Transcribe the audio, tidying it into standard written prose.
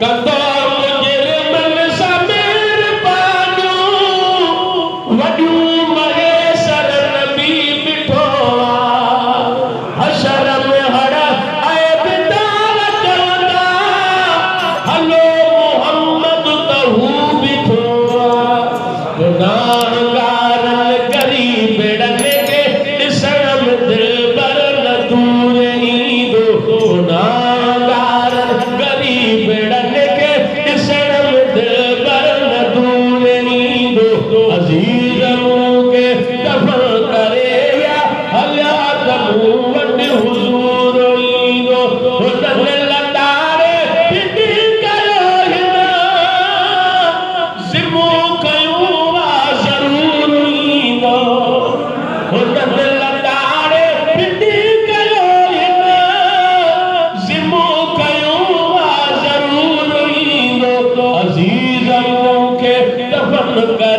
ڪندو مجرمن سان مهربانيون، وڏيون مهيسر نبي مٺو آ. حشر ۾ هڙ عيبدار چوندا، هلو محمد ته هو بيٺو آ. گناهگارن غريبڙن کي ڏسڻ ۾ دلبر نه دور ايندو. گناهگارن غريبڙن کي ڏسڻ ۾ دلبر نه دور ايندو. عزيز مون کي دفن ڪري ويا هليا ته مون وٽ حضور ايندو. هنن لتاڙي ڦٽي ڪيو هن ذمو ڪيون آ ضرور ايندو. هنن لتاڙي ڦٽي ڪيو هن ذمو ڪيون آ ضرور ايندو. عزيز مون کي دفن ڪري